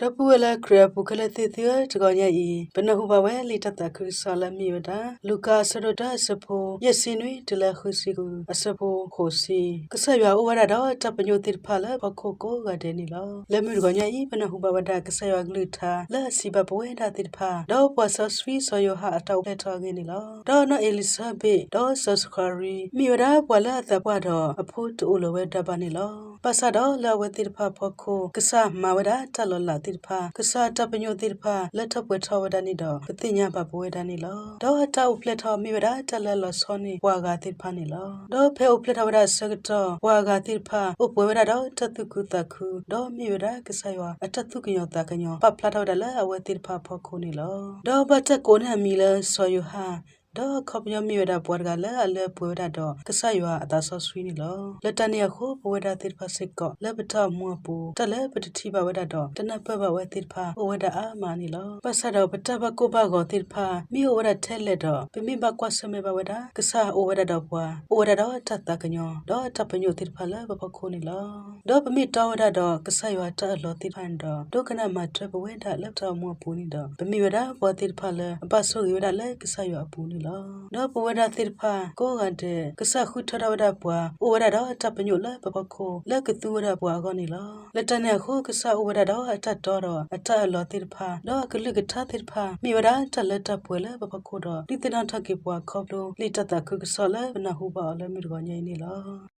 ဒီပုၢ်ဝဲၢ်လၢခရံာ်အပူၤခဲလၢာ်သ့ၣ်သုဧၢ, တဂီၤညါအံၤ ပနၢ်ဟူဘၣ်ဝဲလံာ်တၢ်သးခုကစီၣ်လၢအမ့ၢ်ဝဲဒၣ် လူၤကၣ်အဆၢဒိၣ်တၢ အဆၢဖိ ယဲၢ်ဆံနွံ တုၤလၢဃုဆံဃု, အဆၢဖိဃိးဆံ, ကစၢ်ယွၤအိၣ်ဝဲဒၣ်ဒီးတၢ်ပညိၣ်သ့ၣ်တဖၣ်လၢဟီၣ်ခိၣ်ကိးဂၤဒဲးန့ၣ်လီၤ. လၢမုၢ်တဂီၤညါအံၤ ပနၢ်ဟူဘၣ်ဝဲဒၣ်ကစၢ်ယွၤအကလုၢ်ကထါလၢအစံးဘၣ်ပဝဲဒၣ်သ့ၣ်တဖၣ်, ဒီးပှၤစီဆှံစီၤယိၤဟၣ်အတၢ်အိၣ်ဖျဲၣ်ထီၣ်အဂ့ၢ်န့ၣ်လီၤ. ဒီးနီၢ်အ့လံၤစဘ့း ဒီးစီၤစဃၤရံ မ့ၢ်ဝဲဒၣ်ပှၤလၢအသးပှၢ်ဒီးအဖိတအိၣ်လၢၤဝဲဒၣ်ဘၣ်န့ၣ်လီၤ. ဘၣ်ဆၣ်ဒီးလၢအဝဲသ့ၣ်တဖၣ်အဖီခိၣ် ကစၢ်မၤဝဲဒၣ်တၢ်လီၤလးသ့ၣ်တဖၣ်, ကစၢ်အတၢ်ပညိၣ်သ့ၣ်တဖၣ်လၢထီၣ်ပှဲၤထီၣ်ဝဲဒၣ်န့ၣ်ဒီး ပသ့ၣ်ညါဘၣ်ပဝဲဒၣ်န့ၣ်လီၤ. ဒီးအတၢ်အိၣ်ဖျဲၣ်ထီၣ်မ့ၢ်ဝဲဒၣ်တၢ်လၢအလီၤဆီန့ၢ်ပှၤဂၤသ့ၣ်တဖၣ်န့ၣ်လီၤ. ဒီးဖဲအိၣ်ဖျဲၣ်ထီၣ်ဝဲဒၣ်အဆၢကတီၢ် ပှၤဂၤသ့ၣ်တဖၣ် အိၣ်ပှဲၤဝဲဒၣ်ဒီးတၢ်သူၣ်ခုသးခု, ဒီးမ့ၢ်ဝဲဒၣ်ကစၢ်ယွၤအတၢ်သူၣ်ကညီၤသးကညီၤ ပာ်ဖျါထီၣ်ဝဲဒၣ်လၢအဝဲသ့ၣ်တဖၣ်အဖီခိၣ်န့ၣ်လီၤ. ဒီးဘၣ်တၢ်ကိးန့ၢ်အမံၤလၢစီၤယိၤဟၣ်, ဒီးအခီပညီမ့ၢ်ဝဲဒၣ်ပှၤတဂၤလၢအလၢပှဲၤဝဲဒၣ်ဒီးကစၢ်ယွၤအသးစီဆှံန့ၣ်လီၤ. လၢတၢ်န့ၣ်အဃိ ပဝဲဒၣ်သ့ၣ်တဖၣ်စ့ၢ်ကီး လၢပတၢ်အိၣ်မူအပူၤ တၢ်လၢပတထံၣ်ဘၣ်ဝဲဒၣ်ဒီး တနၢ်ပၢၢ်ဘၣ်ဝဲသ့ၣ်တဖၣ် အိၣ်ဝဲဒၣ်အါမးန့ၣ်လီၤ. ဘၣ်ဆၣ်ဒီးပတၢ်ဘၣ်ကိၢ်ဘၣ်ဂီၤသ့ၣ်တဖၣ် မ့ၢ်အိၣ်ဝဲဒၣ်ထဲလဲၣ်ဒီး ပမ့ၢ်ဘၣ်ကွၢ်ဆၢၣ်မဲာ်ဘၣ်ဝဲဒၣ် ကစၢ်အိၣ်ဝဲဒၣ်ဒီးပှၤ, အိၣ်ဝဲဒၣ်ဒီးတၢ်သးကညီၤ ဒီးတၢ်ပညိၣ်သ့ၣ်တဖၣ်လၢပဖီခိၣ်န့ၣ်လီၤ. ဒီးပမ့ၢ်တီဝဲဒၣ်ဒီးကစၢ်ယွၤအတၢ်အၢၣ်လီၤသ့ၣ်တဖၣ်န့ၣ်ဒီး ဒိကနၣ်မၤထွဲပဝဲဒၣ်လၢပတၢ်အိၣ်မူအပူၤန့ၣ်ဒီး ပမ့ၢ်ဝဲဒၣ်ပှၤသ့ၣ်တဖၣ်လၢအဘၣ်ဆိၣ်ဂ့ၤဝဲဒၣ်လၢကစၢ်ယွၤအပူၤန့ၣ်လီၤ. ဒီးပဝဲဒၣ်သ့ၣ်တဖၣ်ကိးဂၤဒဲး ကစၢ်ဃုထၢထီၣ်ဝဲဒၣ်ပှၤ အိၣ်ဝဲဒၣ်ဒီးတၢ်ပညိၣ်လၢပဖီခိၣ် လၢကသူဝဲဒၣ်ပှၤအဂီၢ်န့ၣ်လီၤ. လၢတၢ်န့ၣ်အဃိ ကစၢ်အိၣ်ဝဲဒၣ်ဒီးအတၢ်တီဒီးအတၢ်အၢၣ်လီၤသ့ၣ်တဖၣ် ဒီးအကလုၢ်ကထါသ့ၣ်တဖၣ် မ့ၢ်ဝဲဒၣ်တၢ်လၢတၢ်ပှဲၤလၢပဖီခိၣ်ဒီး ဒုးသ့ၣ်နီၣ်ထီၣ်က့ၤပှၤခီဖျိလံာ်တၢ်သးခုကစီၣ်လၢပနၢ်ဟူဘၣ်အီၤလၢမုၢ်တဂီၤညါအံၤန့ၣ်လီၤ.